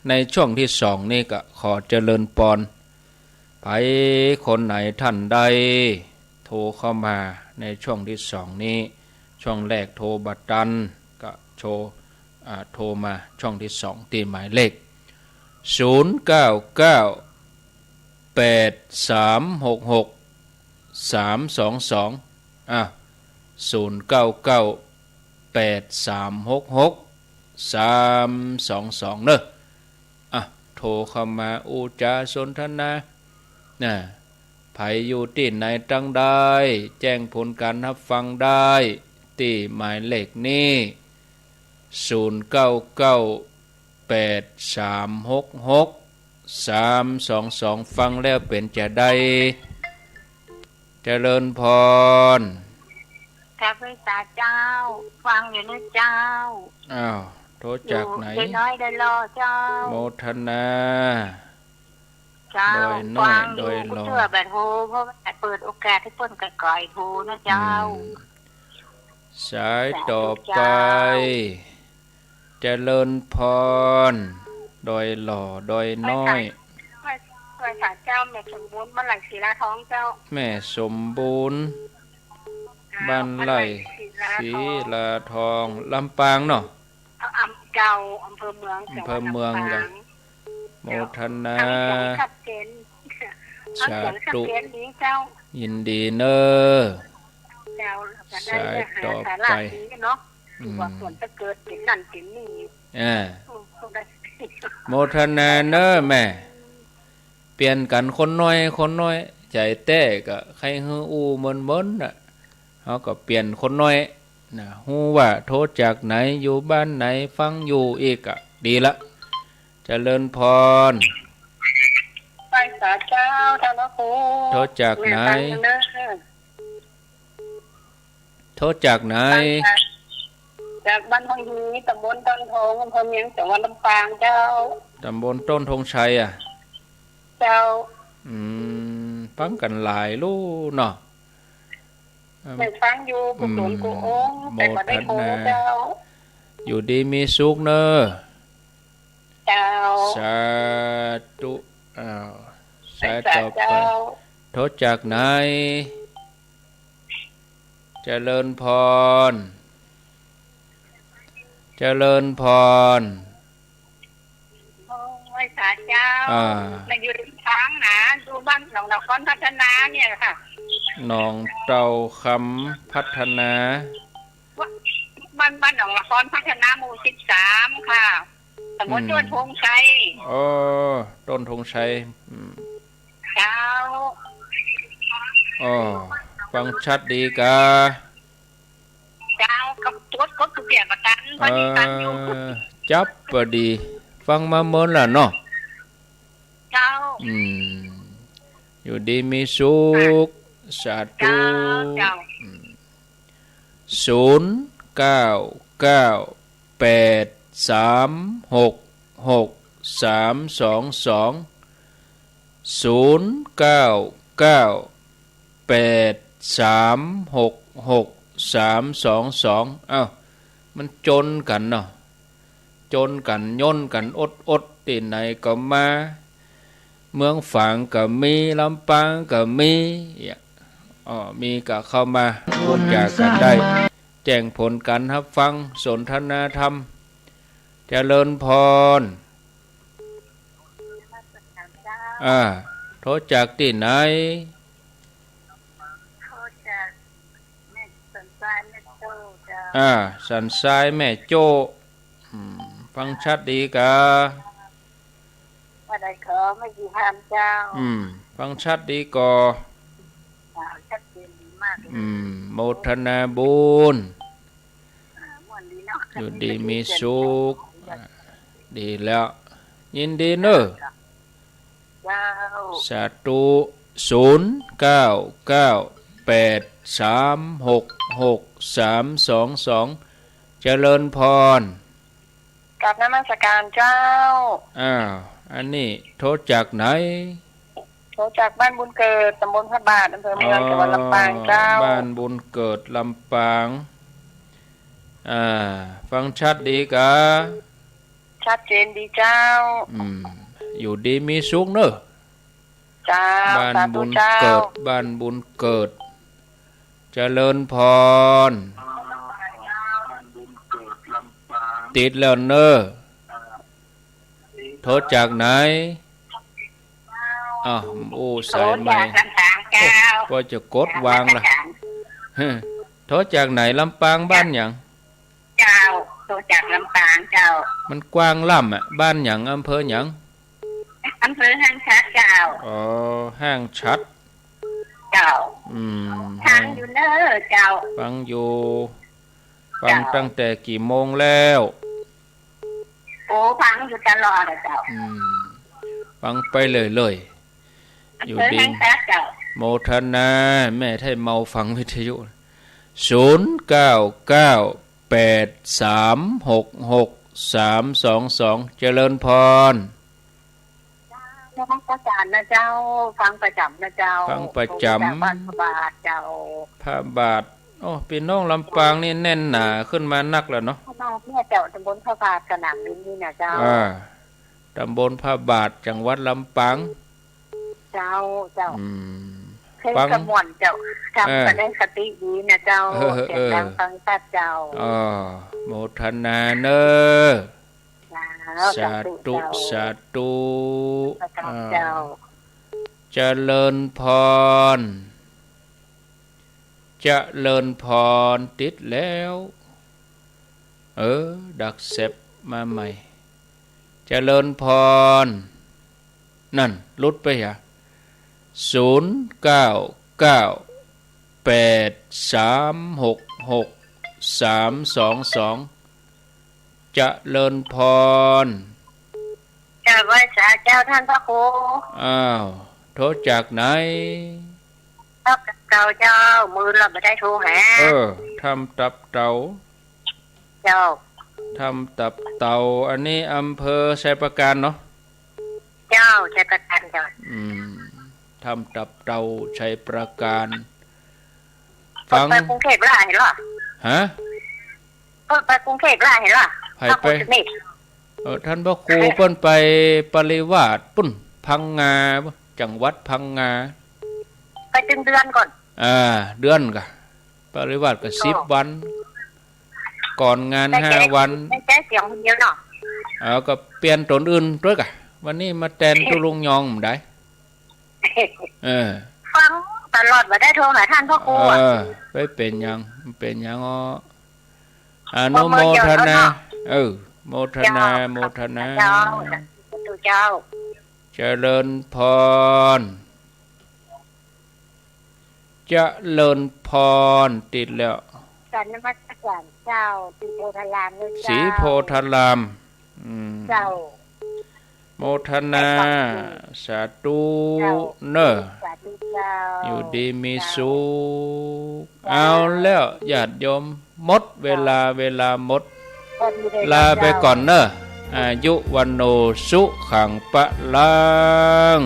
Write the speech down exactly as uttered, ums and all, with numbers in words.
ในช่วงตี้สองนี้ก็ขอเจริญปอน ใผคนไหนท่านใดโทรเข้ามาในช่วงตี้สองนี้ ช่วงแรกโทรบ่ตัน ก็โทร อ่า โทรมาช่วงตี้สองตี้หมายเลข ศูนย์เก้าเก้า แปดสามหกหก สามสองสอง อ่ะ ศูนย์เก้าเก้า แปดสามหกหก สามสองสอง เนอะ อ่ะ โทรเข้ามาอู้จ๋าสนทนา นะ ใผอยู่ตี้ไหนตังใด แจ้งผลก๋านฮับฟังได้ ตี้หมายเลขนี้ ศูนย์เก้าเก้า แปดสามหกหก สามสองสอง ฟังแล้วเป๋นจาใด เจริญปอน กราบไหว้สาเจ้า ฟังอยู่นะเจ้า อ้าว โทรจากไหน อยู่ดอยน้อยดอยหล่อเจ้า โมทนา เจ้า ดอยน้อย ฟังอยู่ ดอยหล่อ เปื้อบ่โทร เพราะว่าเปิดโอกาสหื้อเปิ้นก่อยๆ โทรนะเจ้า อืม สายต่อไป สาธุเจ้า เจริญปอน ดอยหล่อ ดอยน้อย ไหว้สาเจ้าแม่สมบูรณ์ บ้านไหล่ศิลาทองเจ้า แม่สมบูรณ์ เจ้า บ้านไหล่ บ้านไหล่ศิลาทอง ศิลาทอง ลำปางเนาะ อำ เจ้า อำเภอเมือง อำเภอเมือง จังหวัดลำปาง กะ เจ้า โมทนา ฟังเสียงชัดเจน ฟังเสียงชัดเจนดีเจ้า สาธุ ยินดีเนอะ เจ้า สายต่อไป สาระดีเนาะ อืม ว่าควรจะเกิดเป๋นนั่นเป๋นนี่ อ่า อืม โมทนาเนอะแม่ เปลี่ยนกั๋นคนน้อยคนน้อย ใจ๋แต๊ก็ใค่หื้ออู้เมินๆ น่ะ เฮาก็เปลี่ยนคนน้อย น่ะ ฮู้ว่าโทรจากไหน อยู่บ้านไหน ฟังอยู่อี้ก็ดีละ เจริญปอน ไหว้สาเจ้า ท่านพระครู โทรจากไหน แม่ฟังเนอะ โทรจากไหน จากบ้านห้วยฮี ตำบลต้นธง อำเภอเมือง จังหวัดลำปางเจ้า ตำบลต้นธงชัยอะ เจ้า อืม ฟังกั๋นหลายลู่เนาะ ได้ฟังอยู่กู้หนกู้องค์ อืม แต่บ่ได้โทรเจ้า โมทนา อยู่ดีมีสุขเนอะ เจ้า สาธุ อ้าว สายต่อไป สาธุเจ้า โทรจากไหน เจริญปอน เจริญปอน โอ้ย สาเจ้า อ่า มาอยู่ริมทางนะ อยู่บ้านหนองนครพัฒนาเนี่ยค่ะ หนองเต้าคำพัฒนา บ้าน บ้านหนองนครพัฒนา หมู่สิบสามค่ะ ตำบล อืม ต้นธงชัย อ๋อ ต้นธงชัย อืม เจ้า อ๋อ ฟังชัดดีกา เจ้า กับตรวจกดทุกอย่างประกัน พอดีกันอยู่ เออ จับพอดี ฟังมาเมินละเนาะ เจ้า อืม อยู่ดีมีสุข สาธุ เจ้า เจ้า อืม ศูนย์เก้าเก้า แปดสามหกหก สามสองสอง ศูนย์เก้าเก้า แปดสามหกหก สามสองสอง อ้าว มันจนกั๋นเนาะ จนกั๋น ย้นกั๋น อดๆ ตี้ไหนก็มา เมืองฝางก็มี ลำปางก็มี อ้อ มีก็เข้ามา โทรจ๋ากั๋นได้ แจ้งผลก๋านฮับฟัง สนทนาธรรม เจริญปอน อ่า โทรจากตี้ไหน โทรจากแม่สันทรายแม่โจ้เจ้า อ่า สันทรายแม่โจ้ อืม ฟังชัดดีกา ว่าได้ขอไม่กี่คำเจ้า อืม ฟังชัดดีก่อ อ่า ชัดเจนดีมากเลย อืม โมทนาบุญ อ่า ม่วนดีเนาะ อยู่ดีมีสุข อ่า ดีแล้ว ยินดีเนอะ เจ้า สาธุ ศูนย์เก้าเก้า แปดสามหกหก สามสองสอง เจริญปอน กราบนมัสการเจ้า อ้าว อันนี้โทรจากไหน โทรจากบ้านบุญเกิด ตำบลพระบาท อำเภอเมือง อ๋อ จังหวัดลำปางเจ้า บ้านบุญเกิด ลำปาง อ่า ฟังชัดดีกา ชัดเจนดีเจ้า อืม อยู่ดีมีสุขเนอะ เจ้า บ้านบุญเกิด สาธุเจ้า บ้านบุญเกิด เจริญพร ติดแล้วเนอะ โทรจากไหน อ้าว โอ้ สายใหม่ โทรจากลำปางเจ้า โอ้ ว่าจะกดวางละ ลำปาง โทรจากไหน ลำปางบ้านหยัง เจ้า โทรจากลำปางเจ้า มันกว้างล้ำอะ บ้านหยัง อำเภอหยัง อำเภอห้างฉัตรเจ้า อ๋อ ห้างฉัตร เจ้า อืม ฟังอยู่เนอะเจ้า ฟังอยู่ ฟัง เจ้า ตั้งแต่กี่โมงแล้ว โอ้ ฟังอยู่ตลอดอะเจ้า อืม ฟังไปเรื่อยๆ อยู่ดี อำเภอห้างฉัตรเจ้า โมทนา แม่ไทเมาฟังวิทยุ ศูนย์เก้าเก้าแปดสามหกหกสามสองสอง เจริญพร นมัสการนะเจ้า ฟังประจ๋ำนะเจ้า ฟังประจ๋ำ โทรมาจากบ้านพระบาทเจ้า พระบาท โอ้ พี่น้องลำปางนี่แน่นหนาขึ้นมานักแล้วเนาะ พระบาทเนี่ยเจ้า ตำบลพระบาท กะหน่ำอยู่นี่นะเจ้า อ่า ตำบลพระบาท จังหวัดลำปาง เจ้า เจ้า อืม เพลง ฟัง กะม่วนเจ้า ทำ เออ แสดงคติดีนะเจ้า เออ เสียงดัง เออ ฟังชัดเจ้า อ๋อ โมทนาเนอะ เจ้า สาธุ สาธุเจ้า สาธุ สาธุเจ้า อ่า เจริญพร เจริญพร ติดแล้ว เออ ดักแซ็บมาใหม่ เจริญพร นั่น หลุดไปหะ ศูนย์เก้าเก้าแปดสามหกหกสามสองสอง เจริญพร เจ้า ไหว้สาเจ้าท่านพระครู อ้าว โทรจากไหน ครับ เก่าเจ้า มื้อละบ่ได้โทรหา เออ ถ้ำตับเต่า เจ้า ถ้ำตับเต่า อันนี้อำเภอไชยปราการเนาะ เจ้า ไชยปราการเจ้า อืม ถ้ำตับเต่า ไชยปราการ ฟัง ไปกรุงเทพฯละหันเหรอ ฮะ เปิ้นไปกรุงเทพฯละหันเหรอ ไผไป พระครูสนิท เออ ท่านพระครูเปิ้นไปปริวาสปุ้น พังงา จังหวัดพังงา ไปตึงเดือนก่อน อ่า เดือนกะ ปริวาสกะ ก็ สิบวัน ก่อนงาน ได้แค่ ห้าวัน ได้แค่เสียงคนเดียวเนาะ เอากะเปลี่ยนต๋นอื่นตวยกะ วันนี้มาแตนตุ๊ลุงยองบ่ได้ เออ ฟังตลอด บ่ได้โทรหาท่านพระครูอะ เออ ไปเป๋นหยัง เป๋นหยังอ้อ อนุโมทนา เออ โมทนา โมทนา เจ้า สาธุเจ้า เจริญพร เจริญพร ติดแล้ว กราบนมัสการเจ้า ศรีโพธารามเนอะเจ้า ศรีโพธาราม อืม เจ้า โมทนา สาธุ เจ้า เนอะ สาธุเจ้า อยู่ดีมีสุข เจ้า เอาแล้ว ญาติโยม หมดเวลา เวลาหมด ลาไปก่อนเนอะ อายุ วัณโณ สุขัง พลัง